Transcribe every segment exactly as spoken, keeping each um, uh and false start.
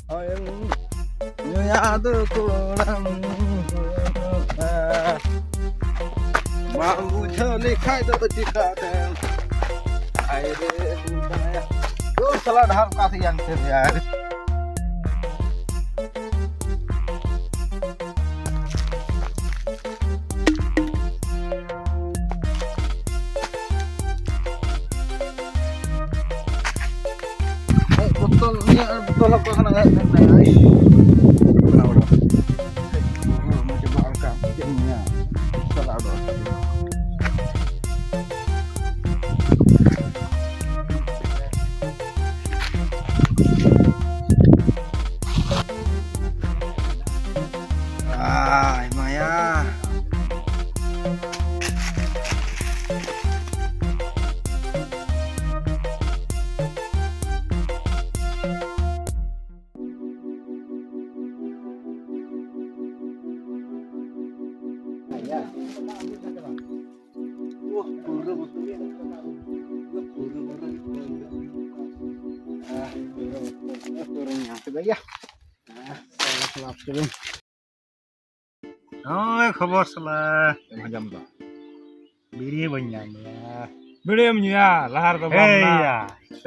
ᱦᱳᱭ, ᱧᱩᱭᱟ ᱫᱚ ᱠᱚᱲᱟᱢ ᱦᱩᱭᱩᱜᱼᱟ᱾ ᱵᱟᱢ ᱵᱩᱡᱷᱟᱹᱣ ᱞᱮᱠᱷᱟᱡ ᱫᱚ ᱪᱤᱠᱟᱹᱛᱮᱢ? ᱦᱟᱭ ᱨᱮ ᱫᱩᱞ ᱠᱟᱱᱟᱭᱟ᱾ ᱫᱩᱞ ᱥᱟᱞᱟ ᱰᱟᱦᱟᱨ ᱚᱠᱟ ᱥᱮᱫ ᱭᱟᱱ ᱛᱮ ᱭᱟᱨ? ᱦᱮᱡ ᱵᱚᱛᱚᱞ, ᱩᱱᱤᱭᱟᱜ ᱵᱚᱛᱚᱞ ᱦᱚᱸᱠᱚ ᱠᱟᱱᱟ, ᱦᱮᱡ ᱞᱮᱱ ᱛᱟᱭᱟ᱾ ᱦᱮᱡ ᱵᱚᱛᱚᱞ ᱦᱚᱸᱠᱚ ᱠᱟᱱᱟ, ᱪᱮᱫ ᱮᱢ ᱧᱩᱭᱟ? ᱪᱟᱞᱟᱜ ᱫᱚ᱾ ᱟᱭ ᱢᱟᱭᱟ᱾ ᱯᱩᱨᱟᱹ ᱵᱚᱛᱚᱞ᱾ ᱯᱩᱨᱟᱹ ᱵᱚᱛᱚᱞ᱾ ᱯᱩᱨᱟᱹ ᱧᱟᱢ ᱠᱮᱫᱟ ᱭᱟ᱾ ᱞᱟᱵᱷ ᱠᱮᱫᱟᱹᱧ᱾ ᱱᱚᱜᱼᱚᱭ ᱠᱷᱚᱵᱚᱨ ᱥᱟᱞᱟ᱾ ᱪᱮᱫ ᱮᱢ ᱦᱟᱡᱟᱢ ᱫᱟ? ᱵᱤᱲᱤ ᱵᱟᱹᱧ ᱧᱟᱢ ᱮᱫᱟ᱾ ᱵᱤᱲᱤᱢ ᱧᱩᱭᱟ? ᱞᱟᱦᱟ ᱨᱮᱫᱚ ᱵᱟᱢ ᱦᱮᱸ ᱧᱩᱭᱟ᱾ ᱭᱟ᱾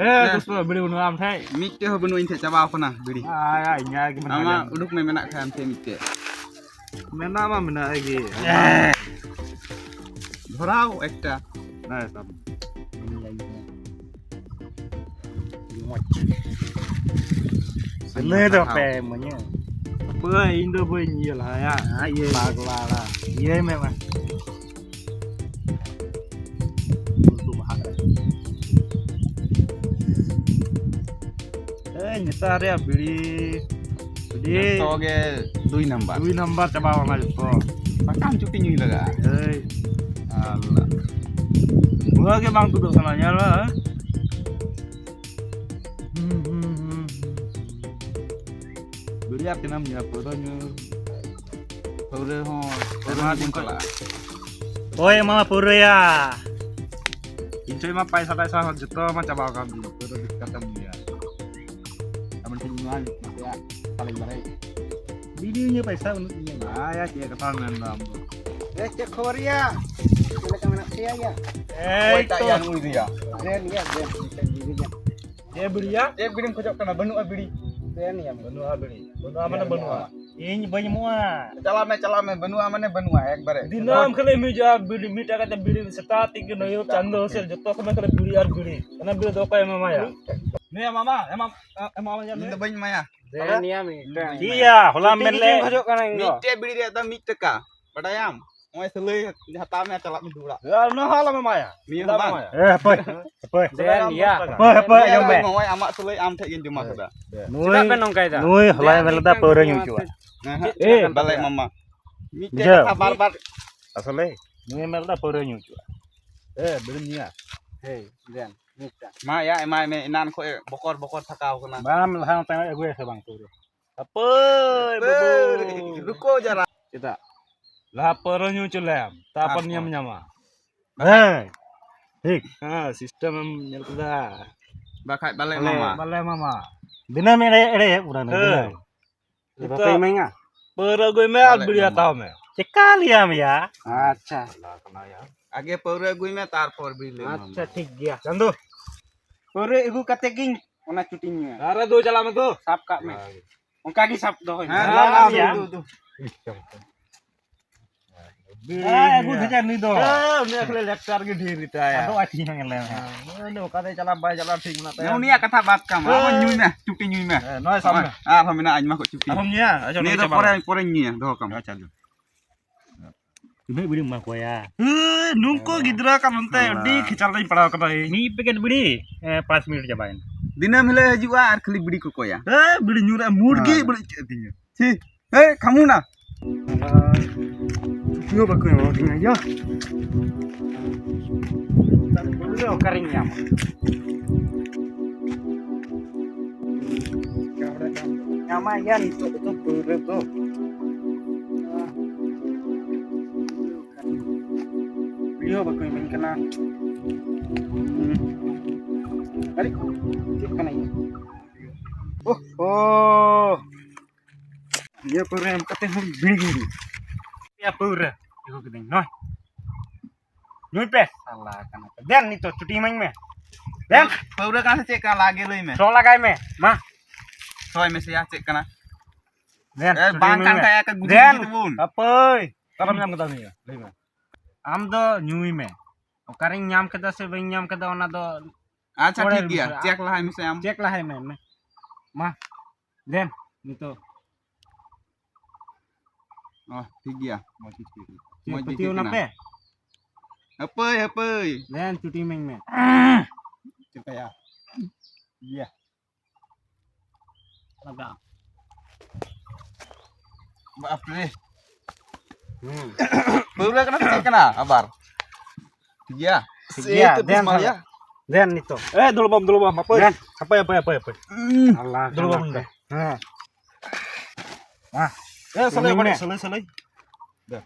ᱮ, ᱦᱮᱸ᱾ ᱫᱳᱥᱛᱚ, ᱵᱤᱲᱤ ᱵᱟᱹᱱᱩᱜᱼᱟ ᱟᱢ ᱴᱷᱮᱡ? ᱢᱤᱫᱴᱮᱡ ᱦᱚᱸ ᱵᱟᱹᱱᱩᱜᱼᱟ ᱤᱧ ᱴᱷᱮᱡ, ᱪᱟᱵᱟᱣ ᱠᱟᱱᱟ ᱵᱤᱲᱤ᱾ ᱟᱭ, ᱟᱭ, ᱤᱧᱟᱜ ᱜᱮ ᱢᱮᱱᱟᱜᱼᱟ᱾ ᱟᱢᱟᱜ ᱩᱰᱩᱠ ᱢᱮ, ᱢᱮᱱᱟᱜ ᱠᱷᱟᱱ ᱟᱢ ᱴᱷᱮᱡ ᱢᱤᱫᱴᱮᱡ᱾ ᱢᱮᱱᱟᱜ ᱢᱟ ᱢᱮᱱᱟᱜ ᱜᱮ᱾ ᱦᱮᱸ᱾ ᱫᱷᱚᱨᱟᱣ ᱮᱠᱴᱟ᱾ ᱦᱮᱸ, ᱥᱟᱵ᱾ ᱞᱟᱹᱭ ᱫᱚ ᱯᱮ ᱤᱢᱟᱹᱧᱟ᱾ ᱵᱟᱹᱧ, ᱤᱧ ᱫᱚ ᱵᱟᱹᱧ ᱤᱭᱟᱹ ᱞᱟᱦᱟᱭᱟ᱾ ᱦᱮᱸ, ᱤᱭᱟᱹ, ᱤᱭᱟᱹ᱾ ᱯᱟᱜᱽᱞᱟ ᱞᱟ᱾ ᱤᱭᱟᱹᱭ ᱢᱮ ᱢᱟ᱾ ᱩᱛᱩ ᱵᱟᱦᱟ ᱨᱮ᱾ ᱮᱭ, ᱱᱮᱛᱟᱨ ᱨᱮᱭᱟᱜ ᱵᱤᱲᱤ, ᱵᱤᱲᱤ᱾ ᱡᱚᱛᱚ ᱜᱮ ᱫᱩᱭ ᱱᱟᱢᱵᱟᱨ᱾ ᱫᱩᱭ ᱱᱟᱢᱵᱟᱨ ᱪᱟᱵᱟᱣ ᱠᱟᱱᱟ ᱡᱚᱛᱚ᱾ ᱥᱟᱠᱟᱢ ᱪᱩᱴᱤ ᱧᱩᱭ ᱞᱟᱜᱟᱜᱼᱟ᱾ ᱮᱭ᱾ ᱟᱞᱞᱟ᱾ ᱱᱚᱣᱟ ᱜᱮ ᱵᱟᱝ ᱛᱩᱫᱩᱜ ᱠᱟᱱᱟ, ᱧᱮᱞ ᱢᱮ, ᱦᱮᱸ? ᱦᱩᱸ, ᱦᱩᱸ, ᱦᱩᱸ, ᱦᱩᱸ᱾ ᱵᱤᱲᱤ ᱟᱨ ᱛᱤᱱᱟᱹᱜ ᱮᱢ ᱧᱩᱭᱟ? ᱯᱟᱹᱣᱨᱟᱹ ᱧᱩ᱾ ᱯᱟᱹᱣᱨᱟᱹ ᱦᱚᱸ ᱟᱭᱢᱟ ᱫᱤᱱ ᱪᱟᱞᱟᱜᱼᱟ᱾ ᱚᱠᱚᱭ ᱮᱢᱟᱢᱟ ᱯᱟᱹᱣᱨᱟᱹᱭᱟ? ᱤᱧ ᱴᱷᱮᱱ ᱢᱟ ᱯᱟᱭᱥᱟ ᱴᱟᱭᱥᱟ ᱦᱚᱸ ᱡᱚᱛᱚ ᱢᱟ ᱪᱟᱵᱟ ᱟᱠᱟᱱ ᱛᱤᱧ, ᱯᱟᱹᱣᱨᱟᱹ ᱪᱤᱠᱟᱹᱛᱮᱢ ᱧᱩᱭᱟ? ᱟᱵᱮᱱ ᱴᱷᱮᱱ ᱱᱚᱣᱟ ᱢᱤᱫᱴᱮᱱ ᱛᱟᱞᱮᱧ ᱵᱟᱲᱟᱭ᱾ ᱵᱤᱰᱤ ᱧᱩ ᱯᱟᱭᱥᱟ ᱵᱟᱹᱱᱩᱜ ᱛᱤᱧᱟ᱾ ᱟᱭᱟ, ᱪᱮᱫ ᱠᱟᱛᱷᱟᱢ ᱢᱮᱱ ᱮᱫᱟ ᱟᱢ ᱫᱚ? ᱮ, ᱪᱮᱫ ᱠᱷᱚᱵᱚᱨ ᱭᱟ? ᱪᱮᱫ ᱞᱮᱠᱟ ᱢᱮᱱᱟᱜ ᱯᱮᱭᱟ ᱭᱟ? ᱮᱭ ᱚᱠᱚᱭᱴᱟᱜ ᱛᱚ᱾ ᱭᱟ ᱱᱩᱭ ᱫᱚ ᱭᱟ? ᱫᱮᱱ ᱭᱟ, ᱫᱮᱱ, ᱢᱤᱫᱴᱮᱱ ᱵᱤᱲᱤ ᱫᱮᱱ᱾ ᱪᱮᱫ ᱵᱤᱲᱤᱭᱟ? ᱪᱮᱫ ᱵᱤᱲᱤᱢ ᱠᱷᱚᱡᱚᱜ ᱠᱟᱱᱟ? ᱵᱟᱹᱱᱩᱜᱼᱟ ᱵᱤᱲᱤ᱾ ᱫᱮᱱ ᱭᱟ᱾ ᱵᱟᱹᱱᱩᱜᱼᱟ ᱵᱤᱲᱤ᱾ ᱵᱟᱹᱱᱩᱜᱼᱟ ᱢᱟᱱᱮ ᱵᱟᱹᱱᱩᱜᱼᱟ᱾ ᱤᱧ ᱵᱟᱹᱧ ᱮᱢᱚᱜᱼᱟ᱾ ᱪᱟᱞᱟᱜ ᱢᱮ, ᱪᱟᱞᱟᱜ ᱢᱮ, ᱵᱟᱹᱱᱩᱜᱼᱟ ᱢᱟᱱᱮ ᱵᱟᱹᱱᱩᱜᱼᱟ ᱮᱠᱵᱟᱨᱮ᱾ ᱫᱤᱱᱟᱹᱢ ᱠᱷᱟᱹᱞᱤ ᱤᱧ ᱦᱤᱡᱩᱜᱼᱟ ᱵᱤᱲᱤ, ᱢᱤᱫ ᱴᱟᱠᱟ ᱠᱟᱛᱮ ᱵᱤᱲᱤ, ᱥᱮᱛᱟᱜ ᱛᱤᱠᱤᱱ ᱟᱹᱭᱩᱵ ᱪᱟᱸᱫᱚ ᱥᱮᱫ ᱡᱚᱛᱚ ᱥᱚᱢᱚᱭ ᱠᱷᱟᱹᱞᱤ ᱵᱤᱲᱤ ᱟᱨ ᱵᱤᱲᱤ᱾ ᱚᱱᱟ ᱵᱤᱲᱤ ᱫᱚ ᱚᱠᱚᱭ ᱮᱢᱟᱢᱟᱭᱟ? ᱱᱩᱭ ᱢᱟᱢᱟ, ᱮᱢᱟᱢ, ᱮᱢᱟᱢ ᱤᱧ ᱫᱚ ᱵᱟᱹᱧ ᱮᱢᱟᱭᱟ᱾ ᱫᱮᱱ ᱭᱟ ᱢᱤᱫᱴᱟᱝ᱾ ᱪᱮᱫ ᱭᱟ, ᱦᱚᱞᱟᱢ ᱢᱮᱱ ᱞᱮᱫ᱾ ᱠᱷᱚᱡᱚᱜ ᱠᱟᱱᱟ ᱤᱧ ᱫᱚ᱾ ᱢᱤᱫᱴᱮᱡ ᱵᱤᱲᱤ ᱨᱮᱭᱟᱜ ᱫᱟᱢ ᱢᱤᱫ ᱴᱟᱠᱟ᱾ ᱵᱟᱰᱟᱭᱟᱢ? ᱱᱚᱜᱼᱚᱭ ᱥᱟᱹᱞᱟᱹᱭ ᱦᱟᱛᱟᱣ ᱢᱮ, ᱪᱟᱞᱟᱜ ᱢᱮ ᱫᱩᱲᱟ᱾ ᱭᱟ, ᱚᱱᱟ ᱦᱚᱸ ᱟᱞᱚᱢ ᱮᱢᱟᱭᱟ᱾ ᱱᱤᱭᱟᱹ ᱦᱚᱸ ᱵᱟᱝ᱾ ᱮ, ᱦᱟᱯᱳᱭ, ᱦᱟᱯᱳᱭ᱾ ᱫᱮᱱ ᱭᱟ᱾ ᱦᱟᱯᱳᱭ, ᱦᱟᱯᱳᱭ, ᱟᱸᱡᱚᱢ ᱢᱮ᱾ ᱱᱚᱜᱼᱚᱭ ᱟᱢᱟᱜ ᱥᱟᱹᱞᱟᱹᱭ ᱟᱢ ᱴᱷᱮᱡ ᱜᱤᱧ ᱡᱚᱢᱟ ᱠᱮᱫᱟ᱾ ᱱᱩᱭ, ᱪᱮᱫᱟᱜ ᱯᱮ ᱱᱚᱝᱠᱟᱭᱮᱫᱟ? ᱱᱩᱭ ᱦᱚᱞᱟᱭ ᱢᱮᱱ ᱞᱮᱫᱟ ᱯᱟᱹᱣᱨᱟᱹ ᱧᱩ ᱦᱚᱪᱚᱣᱟᱜ᱾ ᱦᱮᱸ, ᱦᱮᱸ᱾ ᱪᱮᱫ ᱯᱮ ᱵᱟᱞᱮ ᱱᱚᱝᱠᱟᱭᱟ? ᱢᱟᱢᱟ᱾ ᱢᱤᱫᱴᱮᱡ ᱵᱩᱡᱷᱟᱹᱣ? ᱠᱟᱛᱷᱟ ᱵᱟᱨ ᱵᱟᱨ᱾ ᱟᱥᱚᱞᱮ ᱱᱩᱭᱮ ᱢᱮᱱ ᱞᱮᱫᱟ ᱯᱟᱹᱣᱨᱟᱹ ᱧᱩ ᱦᱚᱪᱚᱣᱟᱜ᱾ ᱮ, ᱵᱤᱲᱤᱢ ᱧᱩᱭᱟ? ᱦᱮᱸ, ᱫᱮᱱ, ᱢᱤᱫᱴᱟᱝ᱾ ᱢᱟ ᱭᱟ, ᱮᱢᱟᱭ ᱢᱮ, ᱮᱱᱟᱱ ᱠᱷᱚᱡ ᱵᱚᱠᱚᱨ ᱵᱚᱠᱚᱨ ᱛᱷᱟᱠᱟᱣ ᱠᱟᱱᱟ᱾ ᱵᱟᱢ ᱞᱟᱦᱟ ᱱᱚᱛᱮ ᱟᱹᱜᱩᱭᱟ ᱥᱮ ᱵᱟᱝ ᱯᱟᱹᱣᱨᱟᱹ? ᱦᱟᱯᱳᱭ ᱵᱟᱹᱵᱩ᱾ ᱨᱩᱠᱳ ᱡᱟᱨᱟ᱾ ᱪᱮᱫᱟᱜ? ᱞᱟᱦᱟ ᱯᱟᱹᱣᱨᱟᱹ ᱧᱩ ᱦᱚᱪᱚ ᱞᱮᱢ, ᱛᱟᱨᱯᱚᱨ ᱛᱟᱨᱯᱚᱨ᱾ ᱧᱟᱢ ᱧᱟᱢᱟ᱾ ᱦᱮᱸ, ᱴᱷᱤᱠ᱾ ᱦᱮᱸ, system ᱮᱢ ᱧᱮᱞ ᱠᱮᱫᱟ? ᱵᱟᱠᱷᱟᱡ ᱵᱟᱞᱮ ᱵᱟᱞᱮ, ᱮᱢᱟᱢᱟ᱾ ᱵᱟᱞᱮ ᱮᱢᱟᱢᱟ᱾ ᱫᱤᱱᱟᱹᱢ ᱮᱲᱮ, ᱮᱲᱮ ᱯᱩᱨᱟᱹ ᱦᱮᱸ᱾ ᱫᱤᱱᱟᱹᱢ᱾ ᱵᱟᱯᱮ ᱱᱤᱛᱚᱜ ᱤᱢᱟᱹᱧᱟ? ᱯᱟᱹᱣᱨᱟᱹ ᱟᱹᱜᱩᱭ ᱢᱮ ᱟᱨ ᱵᱟᱞᱮ ᱵᱤᱲᱤ ᱮᱢᱟᱢᱟ᱾ ᱦᱟᱛᱟᱣ ᱢᱮ᱾ ᱪᱮᱠᱟ ᱞᱟᱹᱭᱟᱢ ᱭᱟ? ᱟᱪᱪᱷᱟ᱾ ᱟᱜᱮ ᱯᱟᱹᱣᱨᱟᱹ ᱟᱹᱜᱩᱭ ᱢᱮ, ᱛᱟᱨᱯᱚᱨ ᱵᱤᱲᱤ ᱞᱮ ᱮᱢᱟᱢᱟ᱾ ᱟᱪᱪᱷᱟ, ᱴᱷᱤᱠ ᱜᱮᱭᱟ᱾ ᱪᱟᱸᱫᱩ, ᱯᱟᱹᱣᱨᱟᱹ ᱟᱹᱜᱩ ᱠᱟᱛᱮ ᱜᱤᱧ ᱚᱱᱟ ᱪᱩᱴᱤᱧ ᱧᱩᱭᱟ᱾ ᱟᱨᱮ ᱫᱩ, ᱪᱟᱞᱟᱜ ᱢᱮ ᱫᱩ᱾ ᱥᱟᱵ ᱠᱟᱜ ᱢᱮ᱾ ᱦᱳᱭ᱾ ᱚᱱᱠᱟ ᱜᱮ ᱥᱟᱵ ᱫᱚᱦᱚᱭ ᱢᱮ᱾ ᱦᱮᱸ, ᱦᱮᱸ, ᱫᱩ, ᱫᱩ, ᱫᱩ᱾ ᱵᱤᱲᱤ ᱦᱮᱸ, ᱟᱹᱜᱩ ᱧᱩᱭᱟ᱾ ᱵᱷᱮᱡᱟ ᱱᱩᱭ ᱫᱚ᱾ ᱦᱮᱸ, ᱩᱱᱤᱭᱟᱜ ᱠᱷᱟᱹᱞᱤ lecture ᱜᱮ ᱰᱷᱮᱨ ᱜᱮᱛᱟᱭᱟ᱾ ᱟᱫᱚ ᱟᱹᱠᱷᱨᱤᱧ ᱦᱚᱸ ᱧᱮᱞ ᱢᱮ᱾ ᱦᱮᱸ, ᱩᱱᱤ ᱫᱚ ᱚᱠᱟ ᱛᱮᱭ ᱪᱟᱞᱟᱜ ᱵᱟᱭ ᱪᱟᱞᱟᱜ ᱴᱷᱤᱠ ᱢᱮᱱᱟᱜ ᱛᱟᱭᱟ᱾ ᱩᱱᱤᱭᱟᱜ ᱠᱟᱛᱷᱟ ᱵᱟᱫ ᱠᱟᱜ ᱢᱮ, ᱟᱢ ᱦᱚᱸ ᱦᱮᱸ᱾ ᱧᱩᱭ ᱢᱮ, ᱪᱩᱴᱤ ᱧᱩᱭ ᱢᱮ᱾ ᱦᱮᱸ, ᱱᱚᱜᱼᱚᱭ ᱥᱟᱵ ᱢᱮ᱾ ᱟᱨᱦᱚᱸ ᱢᱮᱱᱟᱜᱼᱟ ᱟᱭᱢᱟ ᱠᱚ ᱪᱩᱴᱤ᱾ ᱟᱨᱦᱚᱸ ᱧᱩᱭᱟ? ᱟᱪᱪᱷᱟ, ᱱᱤᱭᱟᱹ ᱫᱚ ᱪᱟᱵᱟ ᱯᱚᱨᱮ, ᱱᱟ᱾ ᱯᱚᱨᱮᱧ ᱧᱩᱭᱟ, ᱫᱚᱦᱚ ᱠᱟᱜ ᱢᱮ᱾ ᱟᱪᱪᱷᱟ, ᱟᱪᱪᱷᱟ᱾ ᱛᱤᱱᱟᱹᱜ ᱵᱤᱲᱤᱢ ᱮᱢᱟ ᱠᱚᱣᱟ ᱭᱟ? ᱦᱮᱸ, ᱱᱩᱠᱩ ᱜᱤᱫᱽᱨᱟᱹ ᱠᱟᱨᱚᱱ ᱛᱮ ᱟᱹᱰᱤ ᱠᱷᱮᱪᱟᱞ ᱨᱮᱧ ᱯᱟᱲᱟᱣ ᱠᱟᱱᱟ, ᱮᱭ᱾ ᱢᱤᱫ packet ᱵᱤᱲᱤ, ᱮ, ᱯᱟᱸᱪ ᱢᱤᱱᱤᱴ ᱪᱟᱵᱟᱭᱮᱱᱟ᱾ ᱫᱤᱱᱟᱹᱢ ᱦᱤᱞᱳᱜ ᱦᱤᱡᱩᱜᱼᱟ ᱟᱨ ᱠᱷᱟᱹᱞᱤ ᱵᱤᱲᱤ ᱠᱚ ᱠᱚᱭᱟ᱾ ᱦᱮᱸ, ᱵᱤᱲᱤ ᱧᱩ ᱨᱮ mood ᱜᱮ ᱦᱮᱸ᱾ ᱵᱟᱹᱲᱤᱡ ᱠᱮᱫ ᱛᱤᱧᱟᱹ᱾ ᱪᱷᱤ, ᱦᱮᱭ, ᱠᱷᱟᱢᱩ ᱱᱟ᱾ ᱪᱩᱴᱤ ᱦᱚᱸ ᱵᱟᱠᱚ ᱮᱢᱟ ᱫᱤᱧᱟ ᱭᱟ᱾ ᱯᱟᱹᱣᱨᱟᱹ ᱚᱠᱟᱨᱤᱧ ᱧᱟᱢᱟ? ᱧᱟᱢᱟ ᱭᱟ ᱱᱤᱛᱚᱜ ᱫᱚ ᱯᱟᱹᱣᱨᱟᱹ ᱫᱚ᱾ ᱤᱧ ᱦᱚᱸ ᱵᱟᱠᱚ ᱮᱢᱟᱹᱧ ᱠᱟᱱᱟ᱾ ᱦᱩᱸ᱾ ᱟᱨᱮ, ᱪᱮᱫ ᱠᱟᱱᱟ ᱤᱧ? ᱳᱦ, ᱳ᱾ ᱱᱤᱭᱟᱹ ᱯᱟᱹᱣᱨᱟᱹ ᱮᱢ ᱠᱟᱛᱮ ᱦᱚᱸ ᱵᱤᱲᱤ ᱜᱮ ᱧᱩ᱾ ᱯᱮᱭᱟ ᱯᱟᱹᱣᱨᱟᱹ ᱟᱹᱜᱩ ᱠᱤᱫᱟᱹᱧ, ᱱᱚᱭ᱾ ᱧᱩᱭ ᱯᱮ᱾ ᱥᱟᱞᱟ ᱠᱟᱱᱟ ᱯᱮ᱾ ᱫᱮᱱ ᱱᱤᱛᱚᱜ ᱪᱩᱴᱤ ᱤᱢᱟᱹᱧ ᱢᱮ᱾ ᱫᱮᱱ᱾ ᱯᱟᱹᱣᱨᱟᱹ ᱠᱟᱱᱟ ᱥᱮ ᱪᱮᱫ ᱠᱟᱱᱟ? ᱞᱟᱜᱮ ᱞᱟᱹᱭ ᱢᱮ᱾ ᱥᱚ ᱞᱟᱜᱟᱭ ᱢᱮ, ᱢᱟ᱾ ᱥᱚᱭ ᱢᱮᱥᱮᱭᱟ, ᱪᱮᱫ ᱠᱟᱱᱟ? ᱫᱮᱱ, ᱮ, ᱪᱩᱴᱤ ᱵᱟᱝ ᱤᱢᱟᱹᱧ ᱠᱟᱱ ᱢᱮ᱾ ᱠᱷᱟᱭ ᱮᱠ ᱜᱩᱡᱩ ᱫᱮᱱ᱾ ᱜᱩᱡᱩ ᱛᱟᱵᱚᱱ᱾ ᱦᱟᱯᱟᱹᱭ᱾ ᱚᱠᱟᱨᱮᱢ ᱧᱟᱢ ᱠᱮᱫᱟ ᱱᱤᱭᱟᱹ? ᱞᱟᱹᱭ ᱢᱮ᱾ ᱟᱢ ᱫᱚ ᱧᱩᱭ ᱢᱮ᱾ ᱚᱠᱟᱨᱤᱧ ᱧᱟᱢ ᱠᱮᱫᱟ ᱥᱮ ᱵᱟᱹᱧ ᱧᱟᱢ ᱠᱮᱫᱟ, ᱚᱱᱟ ᱫᱚ ᱟᱪᱪᱷᱟ, ᱯᱚᱨᱮᱨ ᱴᱷᱤᱠ ᱜᱮᱭᱟ᱾ ᱵᱤᱥᱚᱭ᱾ ᱪᱮᱠ ᱞᱟᱦᱟᱭ ᱢᱮᱥᱮ ᱟᱢ᱾ ᱪᱮᱠ ᱞᱟᱦᱟᱭ ᱢᱮ, ᱢᱮ᱾ ᱢᱟ, ᱫᱮᱱ, ᱱᱤᱛᱚᱜ᱾ ᱚ, ᱴᱷᱤᱠ ᱜᱮᱭᱟ᱾ ᱢᱚᱡᱽ ᱜᱮ ᱴᱷᱤᱠ ᱜᱮᱭᱟ᱾ ᱪᱮᱫ, ᱢᱚᱡᱽ ᱜᱮ ᱯᱟᱹᱛᱭᱟᱹᱣ ᱴᱷᱤᱠ ᱱᱟᱯᱮ? ᱠᱟᱱᱟ᱾ ᱦᱟᱹᱯᱟᱹᱭ, ᱦᱟᱹᱯᱟᱹᱭ᱾ ᱫᱮᱱ, ᱪᱩᱴᱤ ᱤᱢᱟᱹᱧ ᱢᱮ᱾ ᱪᱮᱠᱟᱭᱟ? ᱤᱭᱟ᱾ ᱞᱟᱜᱟ᱾ ᱵᱟᱯ ᱨᱮ᱾ ᱦᱩᱸ᱾ ᱯᱟᱹᱣᱨᱟᱹ ᱠᱟᱱᱟ ᱥᱮ ᱪᱮᱫ ᱠᱟᱱᱟ ᱟᱵᱟᱨ? ᱴᱷᱤᱠ ᱜᱮᱭᱟ᱾ ᱴᱷᱤᱠ ᱥᱮ ᱜᱮᱭᱟ, ᱛᱚ ᱫᱮᱱ ᱵᱤᱥ ᱢᱟᱞ ᱛᱟᱦᱞᱮ᱾ ᱜᱮᱭᱟ᱾ ᱫᱮᱱ ᱱᱤᱛᱚᱜ᱾ ᱮ, ᱫᱩᱲᱩᱵ ᱵᱟᱢ, ᱫᱩᱲᱩᱵ ᱵᱟᱢ, ᱦᱟᱯᱳᱭ᱾ ᱫᱮᱱ᱾ ᱦᱟᱯᱳᱭ, ᱦᱟᱯᱳᱭ, ᱦᱟᱯᱳᱭ, ᱦᱟᱯᱳᱭ᱾ ᱩᱸ, ᱟᱞᱞᱟ, ᱫᱩᱲᱩᱵ ᱟᱞᱞᱟ ᱵᱟᱢ ᱯᱮ᱾ ᱫᱚ᱾ ᱦᱮᱸ᱾ ᱢᱟ᱾ ᱮ, ᱥᱟᱞᱟᱹᱭ, ᱤᱢᱟᱹᱧ ᱢᱮ᱾ ᱥᱟᱞᱟᱹᱭ, ᱥᱟᱞᱟᱹᱭ᱾ ᱫᱮ᱾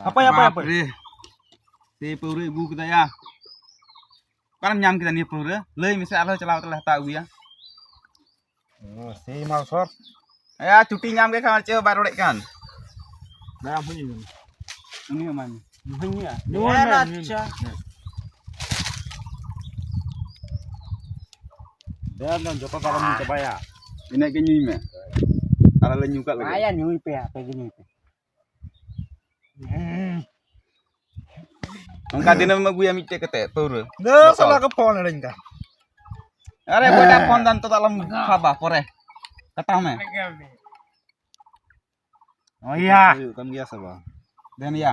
ᱦᱟᱯᱳᱭ, ᱦᱟᱯᱳᱭ, ᱦᱟᱯᱳᱭ᱾ ᱵᱟᱯ ᱨᱮ᱾ ᱥᱮ ᱯᱟᱹᱣᱨᱟᱹ ᱟᱹᱜᱩ ᱠᱮᱫᱟ ᱭᱟ᱾ ᱚᱠᱟᱨᱮᱢ ᱧᱟᱢ ᱠᱮᱫᱟ ᱱᱤᱭᱟᱹ ᱯᱟᱹᱣᱨᱟᱹ? ᱞᱟᱹᱭ ᱢᱮᱥᱮ, ᱟᱞᱮ ᱦᱚᱸ ᱪᱟᱞᱟᱣ ᱠᱟᱛᱮ ᱞᱮ ᱦᱟᱛᱟᱣ ᱟᱹᱜᱩᱭᱟ᱾ ᱚ, ᱥᱮᱭ ᱢᱟᱞ ᱥᱚᱨ᱾ ᱮᱭᱟ, ᱪᱩᱴᱤ ᱧᱟᱢ ᱠᱮᱫ ᱠᱷᱟᱱ ᱪᱮᱫ ᱦᱚᱸ ᱵᱟᱭ ᱨᱚᱲᱮᱫ ᱠᱟᱱ᱾ ᱫᱟᱭᱟ, ᱟᱢ ᱦᱚᱸᱧ ᱮᱢᱟᱢᱟ᱾ ᱩᱱᱤ ᱦᱚᱸ ᱮᱢᱟᱭ ᱢᱮ᱾ ᱤᱧ ᱦᱚᱸᱧ ᱧᱩᱭᱟ᱾ ᱧᱩᱭ ᱢᱮ, ᱧᱩᱭ ᱢᱮ᱾ ᱟᱪᱪᱷᱟ᱾ ᱫᱮᱱ, ᱫᱮᱱ, ᱡᱚᱛᱚ ᱛᱟᱞᱟᱝ ᱵᱚᱱ ᱪᱟᱵᱟᱭᱟ᱾ ᱤᱱᱟᱹᱜ ᱜᱮ ᱧᱩᱭ ᱢᱮ᱾ ᱟᱞᱮ ᱞᱮ ᱧᱩ ᱠᱟᱜ ᱞᱮᱜᱮ᱾ ᱟᱭᱟ, ᱧᱩᱭ ᱯᱮ, ᱟᱯᱮ ᱜᱮ ᱧᱩᱭ ᱯᱮ᱾ ᱦᱩᱸ᱾ ᱚᱱᱠᱟ ᱫᱤᱱᱟᱹᱢ ᱮᱢ ᱟᱹᱜᱩᱭᱟ ᱢᱤᱫᱴᱮᱡ ᱠᱟᱛᱮ ᱯᱟᱹᱣᱨᱟᱹ᱾ ᱫᱮ, ᱵᱚᱛᱚᱞ᱾ ᱥᱟᱞᱟ ᱠᱚ ᱯᱷᱳᱱ ᱮᱫᱟᱹᱧ ᱠᱟᱱ᱾ ᱟᱨᱮ, ᱚᱠᱚᱭᱴᱟᱜ ᱯᱷᱳᱱ ᱫᱟ ᱱᱤᱛᱚᱜ ᱫᱚ ᱟᱞᱚᱢ ᱥᱟᱵᱟ, ᱯᱚᱨᱮ ᱠᱟᱴᱟᱣ ᱢᱮ᱾ ᱚᱭᱟ᱾ ᱦᱩᱭᱩᱜ ᱠᱟᱱ ᱜᱮᱭᱟ ᱥᱮ ᱵᱟᱝ? ᱫᱮᱱ ᱭᱟ᱾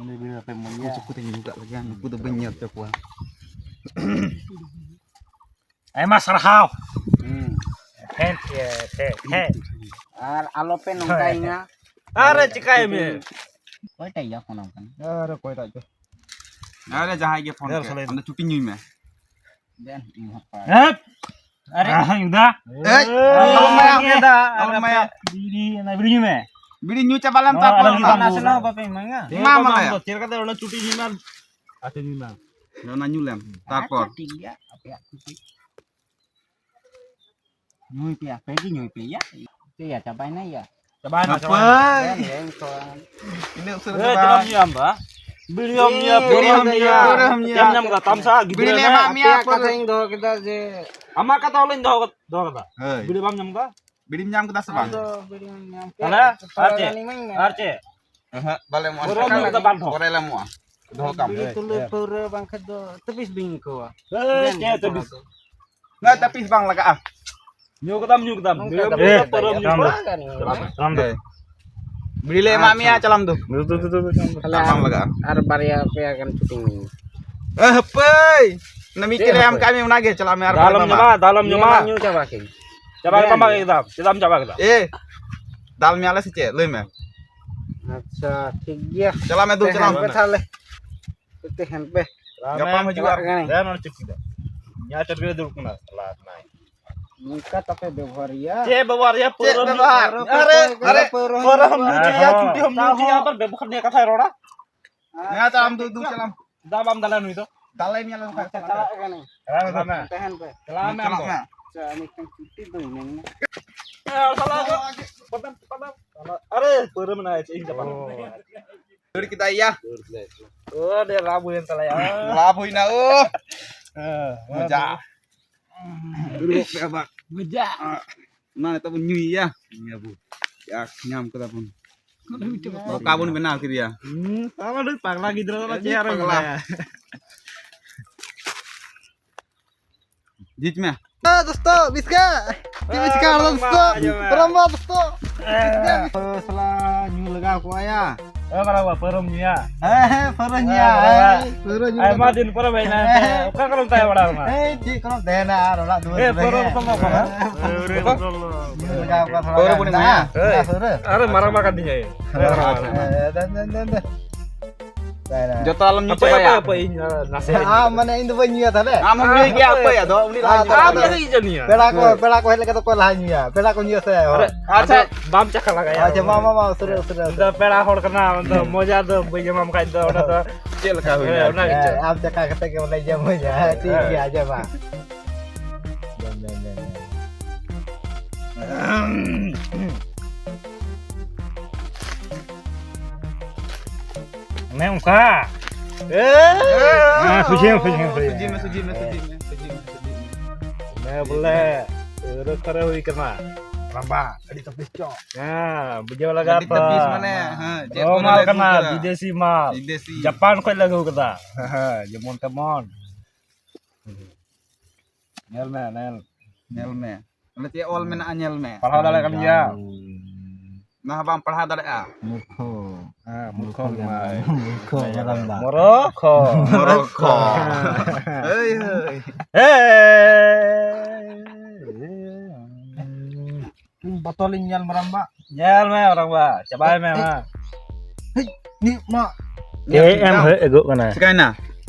ᱩᱱᱤ ᱵᱤᱱ ᱟᱯᱮ ᱢᱚᱡᱽ ᱜᱮᱭᱟ᱾ ᱩᱱᱠᱩ ᱠᱚᱛᱮᱧ ᱧᱩ ᱠᱟᱜ ᱞᱮᱜᱮ, ᱱᱩᱠᱩ ᱫᱚ ᱵᱟᱹᱧ ᱧᱮᱞ ᱦᱚᱪᱚ ᱠᱚᱣᱟ᱾ ᱟᱭᱢᱟ ᱥᱟᱨᱦᱟᱣ᱾ ᱦᱩᱸ᱾ ᱦᱮᱸ, ᱦᱮᱸ, ᱦᱮᱸ, ᱦᱮᱸ᱾ ᱟᱨ ᱟᱞᱚᱯᱮ ᱱᱚᱝᱠᱟᱭᱤᱧᱟ᱾ ᱟᱨᱮ ᱪᱤᱠᱟᱹᱭ ᱢᱮ? ᱚᱠᱚᱭᱴᱟᱜ ᱤᱭᱟᱹ ᱯᱷᱳᱱ ᱟᱢ ᱠᱟᱱᱟ? ᱟᱨᱮ ᱚᱠᱚᱭᱴᱟᱜ ᱪᱚ᱾ ᱟᱨᱮ ᱡᱟᱦᱟᱸᱭ ᱜᱮ ᱯᱷᱳᱱ ᱫᱮᱱ ᱠᱮᱫ, ᱥᱟᱞᱟᱭ ᱟᱢ ᱫᱚ ᱪᱩᱴᱤ ᱧᱩᱭ ᱢᱮ᱾ ᱫᱮᱱ, ᱤᱧ ᱦᱚᱸ ᱯᱟᱲ᱾ ᱦᱮᱯ! ᱟᱨᱮ᱾ ᱟᱨᱦᱚᱸ ᱤᱧ ᱫᱟ᱾ ᱮᱭ! ᱟᱨᱦᱚᱸ ᱟᱞᱚᱢ ᱢᱟᱭᱟ᱾ ᱤᱧ ᱫᱟ᱾ ᱟᱞᱚᱢ ᱟᱨ ᱢᱟᱭᱟ᱾ ᱟᱯᱮ ᱵᱤᱲᱤ, ᱚᱱᱟ ᱵᱤᱲᱤ ᱧᱩᱭ ᱢᱮ᱾ ᱵᱤᱲᱤ ᱧᱩ ᱪᱟᱵᱟ ᱞᱮᱱ ᱱᱚᱣᱟ ᱛᱟᱨᱯᱚᱨ ᱟᱨ ᱚᱱᱟ ᱱᱟᱥᱮ ᱱᱟᱥᱮ ᱦᱚᱸ ᱵᱟᱯᱮ ᱮᱢᱟᱹᱧᱟ? ᱮᱢᱟ ᱢᱟᱞᱮ᱾ ᱪᱮᱫ ᱞᱮᱠᱟᱛᱮ ᱚᱱᱟ ᱪᱩᱴᱤ ᱧᱩᱭ ᱢᱮ? ᱟᱪᱪᱷᱟ, ᱧᱩᱭ ᱢᱮ᱾ ᱚᱱᱟ ᱧᱩ ᱞᱮᱢ, ᱛᱟᱨᱯᱚᱨ᱾ ᱟᱪᱪᱷᱟ, ᱴᱷᱤᱠ ᱜᱮᱭᱟ, ᱟᱯᱮᱭᱟᱜ ᱠᱩᱥᱤ᱾ ᱧᱩᱭ ᱯᱮ, ᱟᱯᱮ ᱜᱮ ᱧᱩᱭ ᱯᱮ, ᱭᱟ᱾ ᱪᱮᱫ ᱭᱟ, ᱪᱟᱵᱟᱭᱮᱱᱟ, ᱭᱟ? ᱪᱟᱵᱟᱭᱮᱱᱟ, ᱦᱟᱯᱳᱭ᱾ ᱪᱟᱵᱟᱭᱮᱱᱟ᱾ ᱤᱱᱟᱹᱜ ᱩᱥᱟᱹᱨᱟ ᱫᱚ ᱵᱟᱝ᱾ ᱪᱮᱫ ᱮᱢ ᱧᱩᱭᱟ ᱟᱢ ᱫᱚ, ᱦᱟ? ᱵᱤᱲᱤ ᱦᱚᱸᱢ ᱧᱩᱭᱟ, ᱵᱤᱲᱤ ᱯᱟᱹᱣᱨᱟᱹ ᱦᱚᱸᱢ ᱦᱚᱸᱢ ᱧᱩᱭᱟ᱾ ᱧᱩᱭᱟ᱾ ᱪᱮᱫ ᱮᱢ ᱧᱟᱢ ᱠᱟᱫᱟ? ᱛᱟᱢᱥᱟ, ᱵᱤᱲᱤ ᱜᱤᱫᱽᱨᱟᱹ ᱞᱮ ᱦᱮᱱᱟᱜ ᱮᱢᱟᱜ ᱢᱮᱭᱟ, ᱟᱯᱮᱭᱟᱜ ᱯᱟᱹᱣᱨᱟᱹ᱾ ᱠᱟᱛᱷᱟᱧ ᱫᱚᱦᱚ ᱠᱮᱫᱟ ᱡᱮ ᱟᱢᱟᱜ ᱠᱟᱛᱷᱟ ᱦᱚᱞᱮᱧ ᱫᱚᱦᱚ, ᱫᱚᱦᱚ ᱠᱟᱫᱟ᱾ ᱦᱳᱭ᱾ ᱵᱤᱲᱤ ᱵᱟᱢ ᱧᱟᱢ ᱠᱟᱫᱟ? ᱵᱤᱲᱤᱢ ᱧᱟᱢ ᱠᱮᱫᱟ ᱥᱮ ᱵᱟᱝ? ᱟᱫᱚ ᱵᱤᱲᱤᱢ ᱧᱟᱢ ᱠᱮᱫᱟ᱾ ᱛᱟᱦᱞᱮ ᱟᱨ ᱪᱮᱫ? ᱟᱨ ᱪᱮᱫ? ᱮᱦᱮᱸᱜ, ᱵᱟᱞᱮ ᱮᱢᱚᱜᱼᱟ᱾ ᱯᱟᱹᱣᱨᱟᱹ ᱧᱩ ᱠᱟᱛᱮ ᱵᱟᱝ ᱰᱷᱚᱠ᱾ ᱯᱚᱨᱮ ᱞᱮ ᱮᱢᱚᱜᱼᱟ᱾ ᱫᱚᱦᱚ ᱠᱟᱜ ᱢᱮ᱾ ᱵᱤᱲᱤ ᱛᱩᱞᱟᱹ ᱯᱟᱹᱣᱨᱟᱹ ᱵᱟᱝᱠᱷᱟᱡ ᱫᱚ ᱛᱟᱹᱯᱤᱥ ᱵᱤᱧ ᱟᱹᱭᱠᱟᱹᱣᱟ᱾ ᱮᱭ, ᱪᱮᱫ ᱛᱟᱹᱯᱤᱥ? ᱱᱚᱣᱟ ᱛᱟᱹᱯᱤᱥ ᱵᱟᱝ ᱞᱟᱜᱟᱜᱼᱟ᱾ ᱧᱩ ᱠᱟᱫᱟᱢ, ᱧᱩ ᱠᱟᱫᱟᱢ᱾ ᱱᱚᱝᱠᱟ ᱵᱤᱲᱤ ᱫᱚ ᱯᱟᱹᱣᱨᱟᱹ ᱧᱩ ᱪᱟᱞᱟᱜ ᱠᱟᱫᱟ᱾ ᱢᱮ, ᱪᱟᱞᱟᱜ ᱢᱮ, ᱪᱟᱞᱟᱜ ᱢᱮ᱾ ᱦᱮᱸ᱾ ᱵᱤᱲᱤ ᱞᱮ ᱮᱢᱟᱜ ᱢᱮᱭᱟ, ᱟᱪᱪᱷᱟ᱾ ᱪᱟᱞᱟᱢ ᱫᱩ᱾ ᱫᱩ, ᱫᱩ, ᱫᱩ, ᱫᱩ, ᱪᱟᱞᱟᱢ ᱫᱩ᱾ ᱛᱟᱦᱞᱮ ᱵᱟᱝ ᱞᱟᱜᱟᱜᱼᱟ᱾ ᱟᱨ ᱵᱟᱨᱭᱟ ᱯᱮᱭᱟ ᱜᱟᱱ ᱪᱩᱴᱤ ᱢᱮ᱾ ᱮ, ᱦᱟᱹᱯᱟᱹᱭ! ᱚᱱᱟ ᱢᱤᱫ ᱪᱮᱫ ᱪᱮᱫ ᱮᱢ ᱦᱟᱹᱯᱟᱹᱭ? ᱠᱟᱜ ᱢᱮ, ᱚᱱᱟᱜᱮ ᱪᱟᱞᱟᱜ ᱢᱮ, ᱟᱨ ᱫᱟᱞᱮᱢ ᱵᱟᱝ ᱧᱟᱢᱟ, ᱫᱟᱞᱮᱢ ᱧᱟᱢᱟ᱾ ᱧᱩ ᱪᱟᱵᱟ ᱠᱮᱫ᱾ ᱪᱟᱵᱟ ᱠᱮᱫᱟᱢ ᱵᱟᱝ ᱮᱠᱫᱚᱢ? ᱪᱮᱫᱟᱜ ᱮᱢ ᱪᱟᱵᱟ ᱠᱮᱫᱟ? ᱮ, ᱫᱟᱞ ᱢᱮᱭᱟᱞᱮ ᱥᱮ ᱪᱮᱫ? ᱞᱟᱹᱭ ᱢᱮ᱾ ᱟᱪᱪᱷᱟ, ᱴᱷᱤᱠ ᱜᱮᱭᱟ᱾ ᱪᱟᱞᱟᱜ ᱢᱮ, ᱫᱩ, ᱛᱟᱦᱮᱱ ᱪᱟᱞᱟᱜ ᱯᱮ ᱢᱮ᱾ ᱛᱟᱦᱞᱮ᱾ ᱛᱟᱦᱮᱱ ᱯᱮ᱾ ᱜᱟᱯᱟᱢ ᱦᱤᱡᱩᱜᱼᱟ᱾ ᱪᱟᱞᱟᱜ ᱠᱟᱹᱱᱟᱹᱧ᱾ ᱫᱮᱱ ᱚᱱᱟ ᱪᱮᱫ ᱠᱮᱫᱟ? ᱤᱧᱟᱹᱜ ᱪᱟᱹᱴ ᱨᱮ ᱫᱩᱲᱩᱵ ᱠᱟᱱᱟ, ᱥᱟᱞᱟ ᱱᱟᱭ᱾ ᱱᱚᱝᱠᱟ ᱛᱟᱯᱮ ᱵᱮᱵᱚᱦᱟᱨᱤᱭᱟ? ᱪᱮᱫ ᱵᱮᱵᱚᱦᱟᱨᱤᱭᱟ? ᱪᱮᱫ ᱯᱟᱹᱣᱨᱟᱹᱢ ᱧᱩ, ᱵᱮᱵᱚᱦᱟᱨ? ᱟᱨᱮ, ᱟᱨᱮ, ᱯᱟᱹᱣᱨᱟᱹ ᱦᱚᱸ ᱯᱟᱹᱣᱨᱟᱹ ᱦᱚᱸᱢ ᱧᱩ ᱧᱩᱭᱟ, ᱦᱚᱪᱚᱭᱟ, ᱦᱚᱸ᱾ ᱪᱩᱴᱤ ᱦᱚᱸᱢ ᱧᱩ ᱦᱚᱪᱚᱭᱟ, ᱟᱵᱟᱨ ᱵᱮᱵᱚᱦᱟᱨ ᱱᱤᱭᱟᱹ ᱠᱟᱛᱷᱟᱭ ᱨᱚᱲᱟ᱾ ᱦᱮᱸ, ᱛᱟᱲᱟᱢ ᱫᱩ, ᱫᱩ, ᱪᱟᱞᱟᱢ᱾ ᱫᱟᱞ ᱵᱟᱢ ᱫᱟᱞᱟ ᱱᱩᱭ ᱫᱚ᱾ ᱫᱟᱞᱟᱭ ᱢᱮᱭᱟ ᱞᱮ ᱵᱟᱠᱷᱟᱡ᱾ ᱟᱪᱪᱷᱟ, ᱪᱟᱞᱟᱜ ᱠᱟᱹᱱᱟᱹᱧ᱾ ᱪᱟᱞᱟᱜ ᱢᱮ᱾ ᱛᱟᱦᱮᱱ ᱯᱮ᱾ ᱪᱟᱞᱟᱜ ᱢᱮ ᱟᱢ ᱫᱚ᱾ ᱪᱟᱞᱟᱜ ᱢᱮ᱾ ᱟᱪᱪᱷᱟ, ᱢᱤᱫᱴᱟᱝ ᱪᱩᱴᱤ ᱫᱚ ᱤᱢᱟᱹᱧ ᱢᱮ᱾ ᱮ, ᱥᱟᱞᱟ ᱫᱚ᱾ ᱟᱨᱮ, ᱯᱟᱹᱣᱨᱟᱹ ᱢᱮᱱᱟᱜᱼᱟ, ᱪᱮᱫ ᱤᱧ ᱪᱟᱯᱟᱫ᱾ ᱫᱟᱹᱲ ᱠᱮᱫᱟᱭ ᱭᱟ᱾ ᱫᱟᱹᱲ ᱠᱮᱫᱟᱭ᱾ ᱚ, ᱟᱹᱰᱤ ᱞᱟᱵᱷ ᱦᱩᱭᱮᱱ ᱛᱟᱞᱮᱭᱟ᱾ ᱞᱟᱵᱷ ᱦᱩᱭᱱᱟ, ᱳ᱾ ᱦᱮᱸ, ᱢᱚᱡᱟ᱾ ᱫᱩᱲᱩᱵ ᱯᱮ ᱟᱵᱟᱨ᱾ ᱢᱚᱡᱟ᱾ ᱚᱱᱟ ᱱᱤᱛᱚᱜ ᱵᱚᱱ ᱧᱩᱭᱟ᱾ ᱧᱩᱭᱟᱵᱚᱱ᱾ ᱭᱟ, ᱧᱟᱢ ᱠᱟᱫᱟ ᱵᱚᱱ᱾ ᱚᱠᱟ ᱵᱚᱱ ᱵᱮᱱᱟᱣ ᱠᱮᱫᱮᱭᱟ? ᱦᱩᱸ, ᱛᱟᱦᱞᱮ ᱟᱹᱰᱤ ᱯᱟᱜᱽᱞᱟ ᱜᱤᱫᱽᱨᱟᱹ ᱫᱚ ᱟᱹᱰᱤ ᱪᱮᱫ ᱨᱮ ᱯᱟᱜᱽᱞᱟ᱾ ᱢᱮᱱᱟᱭᱟ? ᱡᱤᱛ ᱢᱮ᱾ ᱫᱳᱥᱛᱳ, ᱵᱤᱥᱠᱟ᱾ ᱪᱮᱫ ᱵᱤᱥᱠᱟ ᱫᱳᱥᱛᱳ? ᱨᱚᱢᱵᱟ ᱫᱳᱥᱛᱳ᱾ ᱥᱟᱞᱟ ᱧᱩ ᱞᱟᱜᱟᱣ ᱠᱚᱜᱼᱟ ᱭᱟ᱾ ᱮ ᱵᱟᱲᱟ ᱵᱟ, ᱯᱟᱹᱣᱨᱟᱹᱢ ᱧᱩᱭᱟ? ᱦᱮᱸ, ᱦᱮᱸ, ᱯᱟᱹᱣᱨᱟᱹ ᱧᱩᱭᱟ᱾ ᱦᱮᱸ, ᱯᱟᱹᱣᱨᱟᱹ ᱧᱩ ᱟᱭᱢᱟ ᱠᱟᱛᱮ᱾ ᱫᱤᱱ ᱯᱚᱨᱮ ᱦᱮᱡ ᱮᱱᱟ, ᱦᱮᱸ, ᱦᱮᱸ᱾ ᱚᱠᱟ ᱠᱚᱨᱮᱢ ᱛᱟᱦᱮᱸ ᱵᱟᱲᱟ ᱟᱠᱟᱱᱟ? ᱮᱭ, ᱪᱮᱫ ᱠᱚᱨᱮᱢ ᱛᱟᱦᱮᱱᱟ ᱟᱨ ᱚᱲᱟᱜ ᱫᱩᱣᱟᱹᱨ ᱮ, ᱠᱚᱨᱮ ᱯᱟᱹᱣᱨᱟᱹ ᱜᱮ᱾ ᱵᱚᱛᱚᱞ ᱫᱚ ᱚᱠᱟ ᱨᱮ? ᱧᱩ ᱞᱟᱜᱟᱣ ᱠᱚᱣᱟ ᱛᱷᱚᱲᱟ ᱯᱟᱹᱣᱨᱟᱹ ᱜᱟᱱ᱾ ᱵᱚᱱ ᱧᱩᱭᱟ? ᱦᱮᱸ, ᱯᱟᱹᱣᱨᱟᱹ᱾ ᱟᱨᱮ ᱢᱟᱨᱟᱝ ᱢᱟ ᱠᱟᱱ ᱛᱤᱧᱟᱹ᱾ ᱦᱮᱸ, ᱦᱮᱸ, ᱦᱮᱸ, ᱫᱮᱱ, ᱫᱮᱱ, ᱫᱮᱱ, ᱫᱮᱱ᱾ ᱡᱚᱛᱚ ᱟᱞᱚᱢ ᱧᱩ ᱦᱟᱯᱳᱭ, ᱪᱟᱵᱟᱭᱟ᱾ ᱦᱟᱯᱳᱭ, ᱦᱟᱯᱳᱭ, ᱤᱧ, ᱟᱸ, ᱱᱟᱥᱮ ᱟᱢ ᱢᱟᱱᱮ ᱤᱧ ᱫᱚ ᱵᱟᱹᱧ ᱧᱩᱭᱟ ᱛᱟᱦᱞᱮ᱾ ᱟᱢ ᱦᱚᱢ ᱧᱩᱭ ᱜᱮᱭᱟ, ᱦᱟᱯᱳᱭ, ᱟᱫᱚ ᱩᱱᱤ ᱞᱟᱦᱟ ᱟᱢ ᱧᱩ ᱫᱚ ᱦᱚᱪᱚᱭ ᱟᱢ ᱢᱮ᱾ ᱜᱮ ᱤᱧ ᱧᱩᱭᱟ᱾ ᱯᱮᱲᱟ ᱠᱚ, ᱯᱮᱲᱟ ᱠᱚ ᱦᱮᱡ ᱞᱮᱱᱠᱷᱟᱱ ᱫᱚ ᱚᱠᱚᱭ ᱞᱟᱦᱟ ᱧᱩᱭᱟ? ᱯᱮᱲᱟ ᱠᱚ ᱧᱩᱭᱟ ᱥᱮ? ᱟᱨᱮ, ᱟᱪᱪᱷᱟ, ᱟᱪᱪᱷᱟ᱾ ᱵᱟᱢ ᱪᱟᱠᱷᱟ ᱞᱟᱜᱟᱭᱟ᱾ ᱟᱪᱪᱷᱟ, ᱢᱟ, ᱢᱟ, ᱢᱟ, ᱩᱥᱟᱹᱨᱟ, ᱩᱥᱟᱹᱨᱟ, ᱤᱧ ᱫᱚ ᱩᱥᱟᱹᱨᱟ᱾ ᱯᱮᱲᱟ ᱦᱚᱲ ᱠᱟᱱᱟ, ᱟᱢ ᱫᱚ ᱢᱚᱡᱟ ᱫᱚ ᱵᱟᱹᱧ ᱮᱢᱟᱢ ᱠᱷᱟᱡ ᱫᱚ ᱚᱸᱰᱮ ᱫᱚ ᱪᱮᱫ ᱞᱮᱠᱟ ᱦᱩᱭᱱᱟ ᱦᱮᱸ, ᱟᱨᱠᱤ? ᱚᱱᱟ ᱜᱮᱪᱚ᱾ ᱦᱮᱸ, ᱟᱢ ᱪᱟᱠᱷᱟ ᱠᱟᱛᱮ ᱜᱮ ᱵᱚᱞᱮ ᱡᱚᱢ ᱦᱩᱭᱱᱟ᱾ ᱦᱮᱸ, ᱴᱷᱤᱠ ᱦᱮᱸ᱾ ᱜᱮᱭᱟ, ᱟᱸᱡᱚᱢ ᱢᱟ᱾ ᱫᱮᱱ, ᱫᱮᱱ, ᱫᱮᱱ, ᱫᱮᱱ᱾ ᱚᱱᱮ ᱚᱱᱠᱟ᱾ ᱮ! ᱦᱮᱸ, ᱥᱚᱡᱷᱮ ᱢᱮ, ᱥᱚᱡᱷᱮ ᱢᱮ, ᱥᱚᱡᱷᱮ ᱥᱚᱡᱷᱮ ᱢᱮ, ᱢᱮ᱾ ᱥᱚᱡᱷᱮ ᱢᱮ, ᱥᱚᱡᱷᱮ ᱢᱮ, ᱥᱚᱡᱷᱮ ᱢᱮ, ᱥᱚᱡᱷᱮ ᱢᱮ᱾ ᱚᱱᱮ ᱵᱚᱞᱮ, ᱟᱹᱣᱨᱟᱹ ᱠᱚᱨᱮ ᱦᱩᱭ ᱠᱟᱱᱟ᱾ ᱨᱟᱢᱵᱟ, ᱟᱹᱰᱤ ᱛᱟᱹᱯᱤᱥ ᱪᱚ᱾ ᱦᱮᱸ, ᱵᱩᱡᱷᱟᱹᱣ ᱞᱟᱜᱟᱜ ᱟᱹᱰᱤ ᱛᱟᱹᱯᱤᱥ ᱛᱚ᱾ ᱢᱟᱱᱮ, ᱦᱮᱸ, ᱪᱮᱫ ᱨᱚ ᱠᱚᱨᱮ ᱢᱟᱞ ᱞᱮ ᱟᱹᱜᱩ ᱠᱟᱱᱟ, ᱠᱟᱫᱟ? ᱵᱤᱫᱮᱥᱤ ᱢᱟᱞ᱾ ᱵᱤᱫᱮᱥᱤ᱾ ᱡᱟᱯᱟᱱ ᱠᱷᱚᱡ ᱞᱮ ᱟᱹᱜᱩ ᱠᱟᱫᱟ᱾ ᱦᱮᱸ, ᱡᱮᱢᱚᱱ ᱛᱮᱢᱚᱱ᱾ ᱧᱮᱞ ᱢᱮ, ᱧᱮᱞ᱾ ᱧᱮᱞ ᱢᱮ᱾ ᱚᱸᱰᱮ ᱪᱮᱫ ᱚᱞ ᱢᱮᱱᱟᱜᱼᱟ, ᱧᱮᱞ ᱢᱮ᱾ ᱯᱟᱲᱦᱟᱣ ᱫᱟᱲᱮᱭᱟᱜ ᱠᱟᱱ ᱜᱮᱭᱟ᱾ ᱚᱱᱟ ᱦᱚᱸ ᱵᱟᱢ ᱯᱟᱲᱦᱟᱣ ᱫᱟᱲᱮᱭᱟᱜᱼᱟ᱾ ᱢᱩᱨᱠᱷᱚ᱾ ᱦᱮᱸ, ᱢᱩᱨᱠᱷᱚ ᱢᱩᱨᱠᱷᱚ ᱢᱮᱱᱟᱭ᱾ ᱜᱮᱭᱟᱢ᱾ ᱢᱩᱨᱠᱷᱚ ᱢᱟᱨᱟᱝᱵᱟ᱾ ᱢᱚᱨᱚᱠᱷᱚ᱾ ᱢᱚᱨᱚᱠᱷᱚ᱾ ᱦᱮᱸ᱾ ᱦᱳᱭ, ᱦᱳᱭ᱾ ᱦᱮᱸ᱾ ᱤᱧ ᱵᱚᱛᱚᱞᱤᱧ ᱧᱮᱞ ᱢᱟᱨᱟᱝᱵᱟ᱾ ᱧᱮᱞ ᱢᱮ ᱢᱟᱨᱟᱝᱵᱟ, ᱪᱟᱵᱟᱭ ᱢᱮ ᱢᱟ᱾ ᱦᱮᱡ, ᱱᱤᱭᱟᱹ ᱢᱟ᱾ ᱪᱮᱫ ᱮᱢ ᱦᱮᱡ ᱜᱚᱜ ᱠᱟᱱᱟ? ᱪᱤᱠᱟᱭᱱᱟ?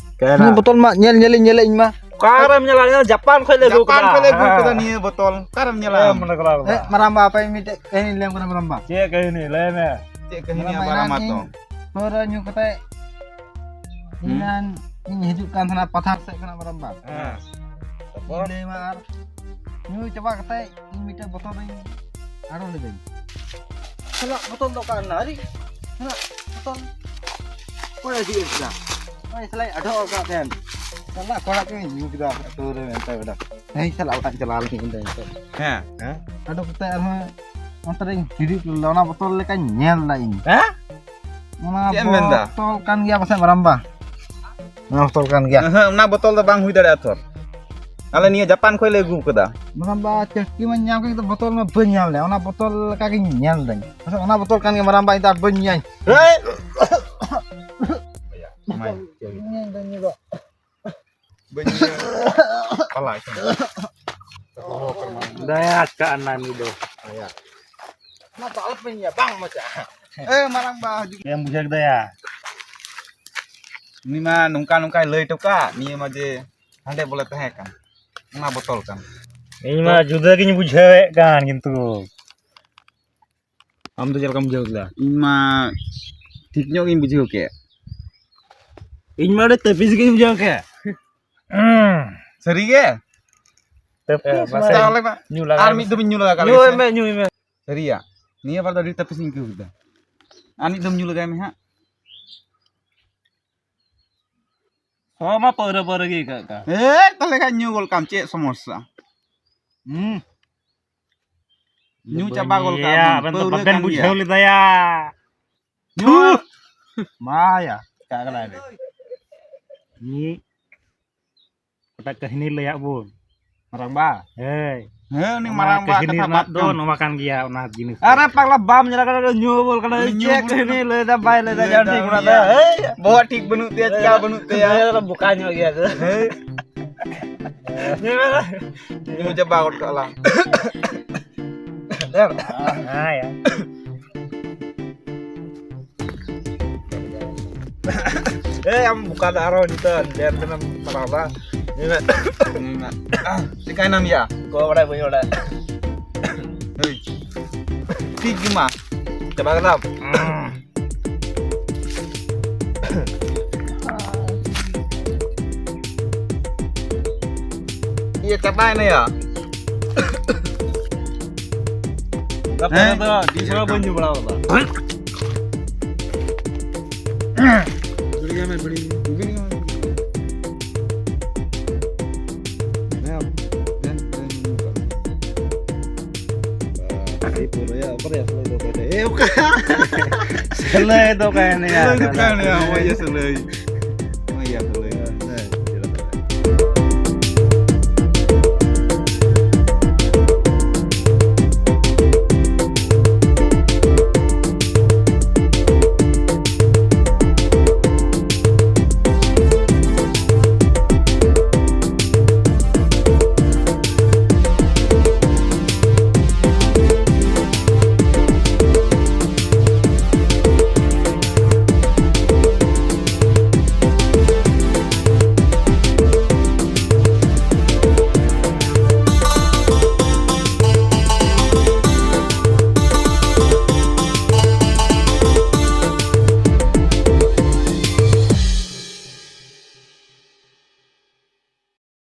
ᱱᱤᱭᱟᱹ ᱵᱚᱛᱚᱞ ᱢᱟ ᱧᱮᱞ, ᱧᱮᱞᱤᱧ ᱧᱮᱞᱮᱫ ᱤᱧ ᱢᱟ᱾ ᱚᱠᱟᱨᱮᱢ ᱧᱮᱞᱟ? ᱱᱤᱭᱟᱹ ᱡᱟᱯᱟᱱ ᱠᱷᱚᱡ ᱞᱮ ᱟᱹᱜᱩ ᱡᱟᱯᱟᱱ ᱠᱟᱫᱟ᱾ ᱠᱷᱚᱡ ᱞᱮ ᱟᱹᱜᱩ ᱦᱮᱸ᱾ ᱠᱟᱫᱟ ᱱᱤᱭᱟᱹ ᱵᱚᱛᱚᱞ᱾ ᱚᱠᱟᱨᱮᱢ ᱧᱮᱞᱟ? ᱮ, ᱢᱚᱱᱮ ᱠᱚ ᱞᱟᱜᱟᱣ ᱮ, ᱠᱟᱫᱟ᱾ ᱢᱟᱨᱟᱝᱵᱟ, ᱟᱯᱮ ᱢᱤᱫᱴᱮᱡ ᱠᱟᱹᱦᱱᱤ ᱞᱟᱹᱭᱟᱢ ᱠᱟᱱᱟ ᱢᱟᱨᱟᱝᱵᱟ᱾ ᱪᱮᱫ ᱠᱟᱹᱦᱱᱤ ᱢᱟᱨᱟᱝᱵᱟ, ᱟᱵᱟᱨ ᱮᱱᱟᱝ ᱟᱢᱟᱜ ᱤᱧ ᱛᱚ? ᱯᱟᱹᱣᱨᱟᱹ ᱧᱩ ᱠᱟᱛᱮ ᱦᱩᱸ᱾ ᱮᱱᱟᱱ ᱤᱧ ᱦᱤᱡᱩᱜ ᱠᱟᱱ ᱛᱟᱦᱮᱱᱟ ᱯᱟᱛᱷᱟᱢ ᱥᱮᱫ ᱠᱷᱚᱱᱟᱜ ᱢᱟᱨᱟᱝᱵᱟ᱾ ᱦᱮᱸ᱾ ᱛᱟᱨᱯᱚᱨ? ᱤᱧ ᱞᱟᱹᱭ ᱢᱟ ᱟᱨ ᱧᱩ ᱪᱟᱵᱟ ᱠᱟᱛᱮ ᱤᱧ ᱢᱤᱫᱴᱮᱡ ᱵᱚᱛᱚᱞ ᱤᱧ ᱟᱲᱚ ᱞᱤᱫᱟᱹᱧ᱾ ᱥᱟᱞᱟ ᱵᱚᱛᱚᱞ ᱫᱚ ᱚᱠᱟ ᱨᱮᱱᱟᱜ? ᱟᱨᱮ, ᱥᱟᱞᱟ ᱵᱚᱛᱚᱞ ᱚᱠᱚᱭ ᱤᱫᱤ ᱠᱮᱫᱟ? ᱱᱚᱜᱼᱚᱭ ᱥᱟᱞᱟᱭ ᱟᱰᱚ ᱟᱠᱟᱫ ᱛᱟᱦᱮᱱ᱾ ᱥᱟᱞᱟ ᱚᱠᱚᱭᱟᱜ ᱪᱚᱧ ᱧᱩ ᱠᱮᱫᱟ ᱯᱟᱹᱣᱨᱟᱹ ᱢᱮᱱᱛᱮ ᱵᱮᱴᱟ᱾ ᱦᱮᱸ, ᱥᱟᱞᱟ ᱚᱲᱟᱜ ᱤᱧ ᱪᱟᱞᱟᱣ ᱞᱮᱱ ᱜᱮ ᱤᱧ ᱫᱚ ᱱᱤᱛᱚᱜ᱾ ᱦᱮᱸ᱾ ᱦᱮᱸ? ᱟᱰᱚ ᱠᱟᱛᱮ ᱟᱨᱦᱚᱸ ᱚᱱᱛᱮ ᱨᱮᱧ ᱦᱤᱨᱤᱡ ᱞᱮᱫᱟ, ᱚᱱᱟ ᱵᱚᱛᱚᱞ ᱞᱮᱠᱟᱧ ᱧᱮᱞ ᱮᱫᱟ ᱤᱧ᱾ ᱦᱮᱸ? ᱚᱱᱟ ᱪᱮᱫ ᱮᱢ ᱢᱮᱱᱫᱟ? ᱵᱚᱛᱚᱞ ᱠᱟᱱ ᱜᱮᱭᱟ ᱯᱟᱥᱮᱡ ᱢᱟᱨᱟᱝᱵᱟ᱾ ᱚᱱᱟ ᱵᱚᱛᱚᱞ ᱠᱟᱱ ᱜᱮᱭᱟ᱾ ᱦᱮᱸ, ᱚᱱᱟ ᱵᱚᱛᱚᱞ ᱫᱚ ᱵᱟᱝ ᱦᱩᱭ ᱫᱟᱲᱮᱭᱟᱜᱼᱟ ᱛᱷᱚᱨ᱾ ᱟᱞᱮ ᱱᱤᱭᱟᱹ ᱡᱟᱯᱟᱱ ᱠᱷᱚᱡ ᱞᱮ ᱟᱹᱜᱩ ᱠᱟᱫᱟ᱾ ᱢᱟᱨᱟᱝᱵᱟ, ᱪᱟᱹᱴᱠᱤ ᱢᱟᱧ ᱧᱟᱢ ᱠᱮᱫ, ᱵᱚᱛᱚᱞ ᱢᱟ ᱵᱟᱹᱧ ᱧᱟᱢ ᱞᱮᱫ᱾ ᱚᱱᱟ ᱵᱚᱛᱚᱞ ᱞᱮᱠᱟ ᱜᱤᱧ ᱧᱮᱞ ᱫᱟᱹᱧ᱾ ᱯᱟᱥᱮᱡ ᱚᱱᱟ ᱵᱚᱛᱚᱞ ᱠᱟᱱ ᱜᱮᱭᱟ ᱢᱟᱨᱟᱝᱵᱟ, ᱤᱧ ᱫᱚ ᱟᱨ ᱵᱟᱹᱧ ᱧᱩᱭᱟ᱾ ᱢᱟᱭ᱾ ᱧᱩᱭᱟᱹᱧ ᱫᱚ ᱧᱩ ᱫᱚ᱾ ᱵᱟᱹᱧ ᱧᱩᱭᱟ᱾ ᱯᱟᱞᱟ ᱮᱠᱷᱚᱱ᱾ ᱫᱟᱭᱟ ᱟᱪᱠᱟ ᱟᱱᱟ ᱢᱤᱫ ᱫᱚ᱾ ᱚᱱᱟ ᱫᱚ ᱟᱞᱚᱯᱮ ᱧᱩᱭᱟ, ᱵᱟᱝ ᱢᱚᱡᱟ᱾ ᱮ, ᱢᱟᱨᱟᱝᱵᱟ, ᱦᱤᱡᱩᱜ ᱪᱮᱫ ᱮᱢ ᱵᱩᱡᱷᱟᱹᱣ ᱠᱮᱫᱟ ᱭᱟ? ᱩᱱᱤ ᱢᱟ ᱱᱚᱝᱠᱟ ᱱᱚᱝᱠᱟᱭ ᱞᱟᱹᱭ ᱦᱚᱴᱚ ᱠᱟᱜ, ᱱᱤᱭᱟᱹ ᱢᱟ ᱡᱮ ᱦᱟᱸᱰᱮ ᱵᱚᱞᱮ ᱛᱟᱦᱮᱸ ᱠᱟᱱ, ᱚᱱᱟ ᱵᱚᱛᱚᱞ ᱠᱟᱱ᱾ ᱤᱧ ᱢᱟ ᱡᱩᱫᱟᱹ ᱜᱤᱧ ᱵᱩᱡᱷᱟᱹᱣᱮᱫ ᱠᱟᱱ, ᱠᱤᱱᱛᱩ ᱟᱢ ᱫᱚ ᱪᱮᱫ ᱞᱮᱠᱟᱢ ᱵᱩᱡᱷᱟᱹᱣ ᱠᱮᱫᱟ? ᱤᱧ ᱢᱟ ᱴᱷᱤᱠ ᱧᱚᱜ ᱜᱤᱧ ᱵᱩᱡᱷᱟᱹᱣ ᱠᱮᱫ᱾ ᱤᱧ ᱢᱟ ᱟᱹᱰᱤ ᱛᱟᱹᱯᱤᱥ ᱜᱤᱧ ᱵᱩᱡᱷᱟᱹᱣ ᱠᱮᱫ᱾ ᱥᱟᱹᱨᱤ ᱜᱮ? ᱛᱟᱹᱯᱤᱥ ᱮ, ᱢᱟ᱾ ᱛᱟᱦᱚᱞᱮ ᱢᱟ ᱧᱩ ᱞᱟᱜᱟᱭ ᱟᱨ ᱢᱮ᱾ ᱢᱤᱫ ᱫᱚᱢ ᱧᱩ ᱞᱟᱜᱟ ᱠᱟᱜ ᱧᱩᱭ ᱞᱮᱜᱮ ᱥᱮ? ᱢᱮ, ᱧᱩᱭ ᱢᱮ᱾ ᱥᱟᱹᱨᱤᱭᱟ? ᱱᱤᱭᱟᱹ ᱵᱟᱨ ᱫᱚ ᱟᱹᱰᱤ ᱛᱟᱹᱯᱤᱥ ᱤᱧ ᱟᱹᱭᱠᱟᱹᱣ ᱠᱮᱫᱟ᱾ ᱟᱨ ᱢᱤᱫ ᱫᱚᱢ ᱧᱩ ᱞᱟᱜᱟᱭ ᱢᱮ ᱦᱟᱸᱜ᱾ ᱥᱚ ᱢᱟ ᱯᱟᱹᱣᱨᱟᱹ ᱯᱟᱹᱣᱨᱟᱹ ᱜᱮ ᱟᱹᱭᱠᱟᱹᱜ ᱠᱟᱱ᱾ ᱮ, ᱛᱟᱦᱚᱞᱮ ᱠᱷᱟᱱ ᱧᱩ ᱜᱚᱫ ᱠᱟᱢ, ᱪᱮᱫ ᱥᱚᱢᱚᱥᱥᱟ? ᱦᱩᱸ᱾ ᱧᱩ ᱪᱟᱵᱟ ᱜᱚᱫ ᱠᱟᱜ ᱤᱭᱟ, ᱵᱚᱱ, ᱟᱵᱮᱱ ᱫᱚ ᱯᱟᱹᱣᱨᱟᱹ ᱵᱟᱵᱮᱱ ᱠᱟᱱ ᱜᱮᱭᱟ᱾ ᱵᱩᱡᱷᱟᱹᱣ ᱞᱮᱫᱟᱭᱟ᱾ ᱧᱩ᱾ ᱢᱟᱭᱟ, ᱪᱟᱜ ᱠᱟᱱᱟᱭ ᱨᱮ᱾ ᱢᱤᱫ ᱚᱠᱟ ᱠᱟᱹᱦᱱᱤ ᱞᱟᱹᱭᱟᱜ ᱵᱚᱱ᱾ ᱢᱟᱨᱟᱝᱵᱟ? ᱦᱮᱸ᱾ ᱦᱮᱸ, ᱩᱱᱤ ᱚᱱᱟ ᱢᱟᱨᱟᱝᱵᱟ ᱠᱟᱹᱦᱱᱤ ᱠᱟᱛᱷᱟ ᱨᱮᱱᱟᱜ ᱵᱟᱫ ᱫᱚ ᱠᱟᱱ᱾ ᱱᱚᱣᱟ ᱠᱟᱱ ᱜᱮᱭᱟ, ᱚᱱᱟ ᱡᱤᱱᱤᱥ ᱫᱚ᱾ ᱟᱨᱮ ᱯᱟᱜᱞᱟ, ᱵᱟᱢ ᱧᱮᱞ ᱟᱠᱟᱫᱟ, ᱧᱩ ᱵᱚᱞ ᱠᱟᱱᱟ, ᱩᱱᱤ ᱧᱩ ᱪᱮᱫ ᱵᱚᱞ ᱠᱟᱹᱦᱱᱤ ᱠᱟᱱᱟ᱾ ᱞᱟᱹᱭ ᱫᱟ, ᱵᱟᱭ ᱞᱟᱹᱭ ᱫᱟ, ᱞᱟᱹᱭ ᱡᱟᱦᱟᱸ ᱫᱟ ᱴᱷᱤᱠ ᱚᱱᱟ ᱩᱱᱤᱭᱟᱜ ᱫᱚ, ᱦᱮᱭ᱾ ᱵᱚᱦᱚᱜ ᱴᱷᱤᱠ ᱵᱟᱹᱱᱩᱜ ᱛᱟᱭᱟ, ᱪᱮᱠᱟ ᱵᱟᱹᱱᱩᱜ ᱛᱟᱭᱟ᱾ ᱦᱮᱸ, ᱵᱚᱠᱟ ᱧᱚᱜ ᱜᱮᱭᱟ ᱛᱚ᱾ ᱦᱮᱸ᱾ ᱧᱩ ᱢᱮ᱾ ᱧᱩ ᱪᱟᱵᱟ ᱜᱚᱫ ᱠᱟᱜ ᱞᱟᱝ᱾ ᱦᱮᱸ, ᱭᱟ᱾ ᱮᱭ, ᱟᱢ ᱵᱚᱠᱟ ᱫᱚ ᱟᱨᱦᱚᱸ ᱱᱤᱛᱚᱜ ᱰᱮᱨ ᱫᱤᱱᱮᱢ ᱯᱟᱲᱟᱣ ᱫᱟ᱾ ᱧᱩᱭ ᱢᱮ᱾ ᱧᱩᱭ ᱢᱮ᱾ ᱪᱤᱠᱟᱹᱭᱱᱟᱢ ᱭᱟ? ᱜᱚ ᱵᱟᱲᱟᱭ ᱵᱟᱹᱧ ᱵᱟᱲᱟᱭ᱾ ᱦᱳᱭ᱾ ᱴᱷᱤᱠ ᱜᱮ ᱢᱟ᱾ ᱪᱟᱵᱟ ᱠᱮᱫᱟᱢ? ᱤᱭᱟᱹ, ᱪᱟᱵᱟᱭᱮᱱᱟ ᱭᱟ᱾ ᱜᱟᱯᱟ ᱦᱮᱸ? ᱫᱚ ᱰᱤᱡᱮ ᱦᱚᱸ ᱵᱟᱹᱧ ᱧᱩ ᱵᱟᱲᱟ ᱟᱠᱟᱫᱟ᱾ ᱵᱤᱲᱤ ᱧᱟᱢᱮ, ᱵᱤᱲᱤ᱾ ᱵᱤᱲᱤ ᱧᱟᱢᱮ᱾ ᱦᱮᱸ, ᱦᱮᱸ, ᱦᱮᱸ᱾ ᱥᱟᱹᱞᱟᱹᱭ ᱫᱚ ᱚᱠᱟᱭ ᱱᱟᱭᱟ? ᱥᱟᱹᱞᱟᱹᱭ ᱫᱚ ᱚᱠᱟᱭ ᱱᱟᱭᱟ? ᱥᱟᱹᱞᱟᱹᱭ ᱫᱚ ᱚᱠᱟᱭ ᱱᱟᱭᱟ? ᱦᱚᱸᱜᱼᱚᱭ ᱡᱮ ᱥᱟᱹᱞᱟᱹᱭ᱾